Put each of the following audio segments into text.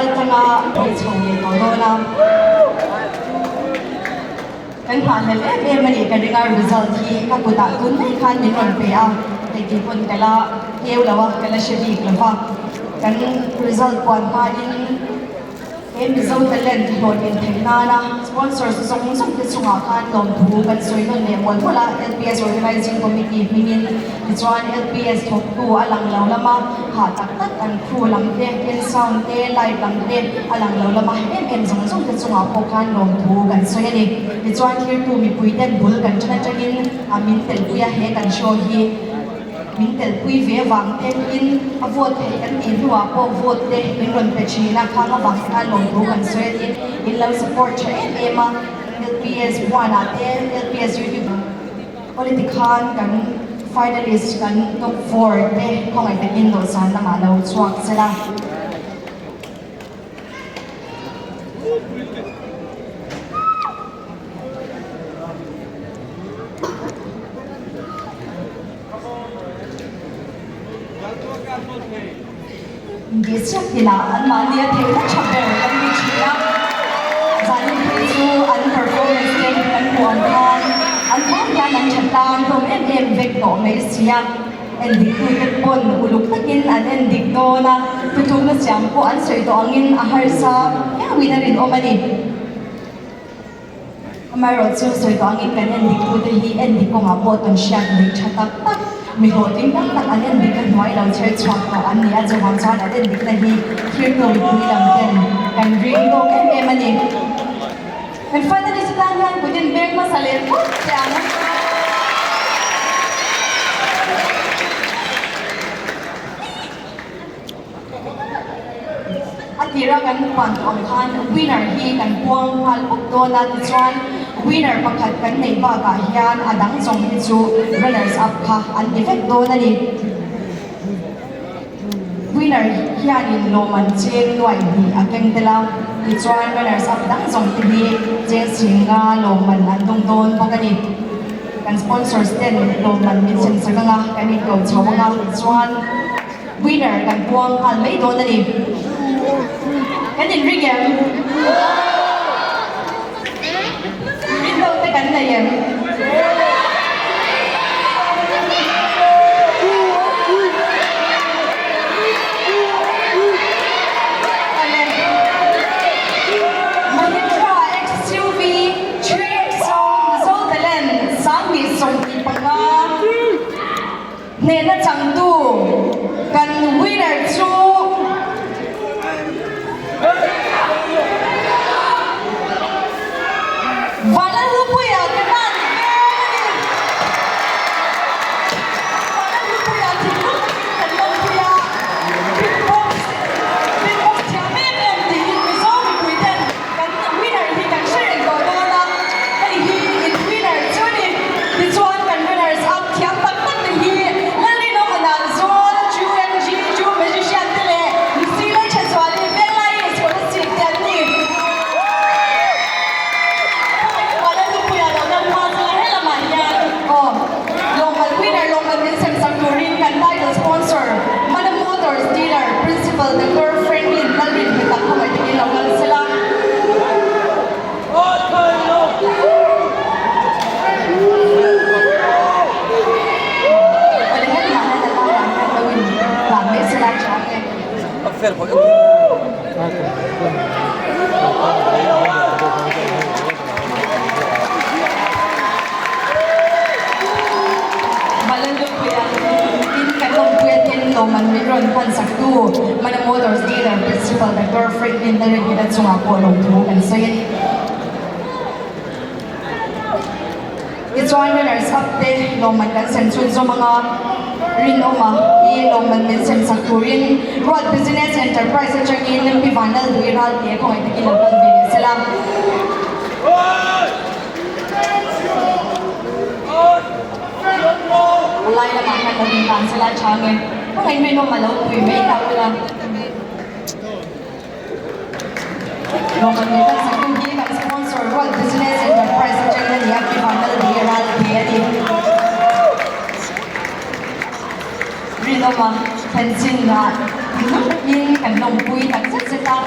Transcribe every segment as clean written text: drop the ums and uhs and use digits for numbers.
kaltlanga phei chho leh tawh dawn a. Kan nghahhlelh em em a nih ka ring a, result hi ka kutah tun mai khan min rawn pe a, hei tih pawn ka la keu lo a, ka la hre bik lo va. Kan result puan hmain he Mizo Talent hlawhtlin theih nana sponsors zawng zawng te chungah khan lawmthu kan sawi nawn leh mual mual a, LPS Organizing Committee hmingin tichuan LPS thawktu a lang lo lama hah tak tak an crew lam te, tin sound te, light lam te a lang lo lama em em zawng zawng te chungah pawh khan lawmthu kan sawi a ni. Tichuan thirtu mipui ten bul kan tan atangin a min telpui a, he kan show hi min telpui ve vang te in a vote theih kan tih hnuah pawh vote te min rawn pe thin a, khang avang te khan lawmthu kan sawi a ni. In lo support tha em em a, LPS one ah te, LPS YouTube. Awle tikhan kan finalist kan top four te khawngaih takin dawhsan lamah lo chhuak che la. India tinah anmahni a theihna tha ber kan ni thin a, zanin phei chu an performance te kan hmuh ang khan an hmang hian an tha tlang hlawm em em vek tawh mai si a, endiktute pawn uluk takin an endik dawn a, tutukna siam pawh an sawi tawh angin a harsa viauin a rinawm a ni. Amaherawhchu sawi tawh angin kan endiktute hi endik kawngah pawh tawn hriat nei tha tak tak, mi hlawhtling tak tak an endikna hnuai lo chher chhuak tawh an ni a, chuvang chuan an endikna hi thirtu mipui lam ten kan ring tawk em em a ni. Kan finalist tan hian kut in beng hmasa leh phawt che ang. A tira kan puan tawh ang khan winner hi kan puang nghal bawk dawn a, tichuan winner pakhat kan neih bakah hian a dang zawng hi chu runners up kha an ni vek dawn a ni. Winner hianin lawmman cheng nuaih hnih a keng tel a, tichuan runners up dang zawng te hi cheng singa lawmman an dawng dawn bawk a ni. Kan sponsors ten lawmman min sem chak anga kan inko chho anga tichuan Winner kan puang nghal mai dawn a ni. Kan inring em? Rinlo te kan nei em? Awle. Mahindra XUV 3XO Mizo Talent 2025. Hnehna changtu kan winner chu Vanlalhlupuia ka tan veng a ni. Vanlalhlupuia thinlung takin kan lawmpui a, beatbox beatbox thiam em em tiin Mizo mipui ten kan winner hi kan hre reng tawh dawn a, hei hi in winner chu a ni. Tichuan kan runners up thiam tak tak te hi Lalrinawma dan zawl, Chu MG, Chu Magician te leh Lucy Lalthazuali, Venglai Scholastic te an ni. Kuala Lumpur-ah lo kal hma chuan helamah hian aw lawmman winner lawmman min sem sak turin kan title sponsor Mana Motors dealer Principal Doctor Franklin Lalrinhmeta khawngaih takin lo kal sela. Motors dealer Principal Doctor Franklin Lalrinhmeta chungah pawh lawmthu kan sawi a ni. Tichuan runners up te lawmman kan sem chhunzawm anga rinawma hi lawmman min sem sak turin Ruat Business Enterprise atangin Pi Vanlalduhi Ralte khawngaih takin lo kal ve leh sela. A lai lamah khan lo intan sela tha nge khawngaih rinawma lo pui mai ta ula. Lawmman min kan sak tu hi kan sponsor World Business Enterprise atangin a ni a, Pi Vanlalduhi Ralte a ni. Rinawma thlen chin ah thinlung takin kan lawmpui tak zet zet a.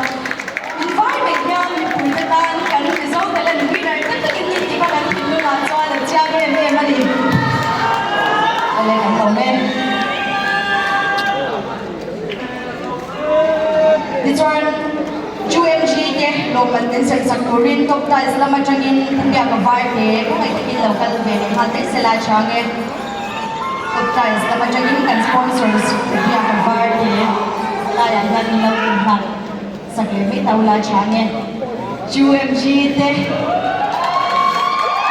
lawmman min sem sak turin Top Tiles lam atangin Pu Biaka Varte khawngaih takin lo kal ve leh nghal daih sela chang e. Top Tiles lam atangin kan sponsors Pu Biaka Varte laiah hian min lo inhlan sak leh mai ta ula chang e. QMG te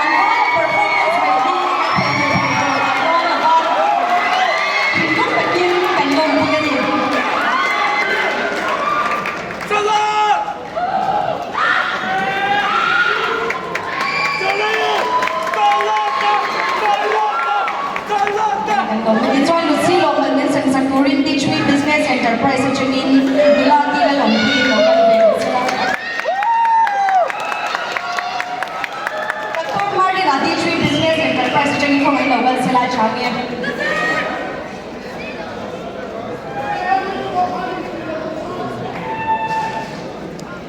an vaia performance mai hi kan theihnghilh thei tawh dawn lo va, thinlung takin kan lawmpui a ni. Tichuan Lucy lawmman min sem sak turin Teachme Business Enterprise atangin nula tila lawmpui lo kal ve ang che a. Doctor Martin-a Teachme Business Enterprise atangin khawngaih lo kal sela tha nge.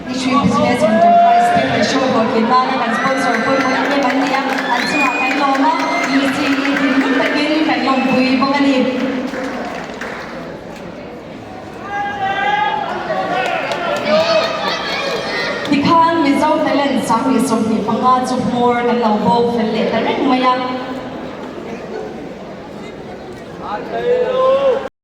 Nitri Business Enterprise te kan show hlawhtlin nana kan sponsor pawimawh em em an ni a, an chungah kan lawm a, Lucy hi thinlung takin kan lawmpui bawk a ni. Tikhan Mizo Talent 2025 chu hmawr kan lo bawk fel leh ta reng mai a.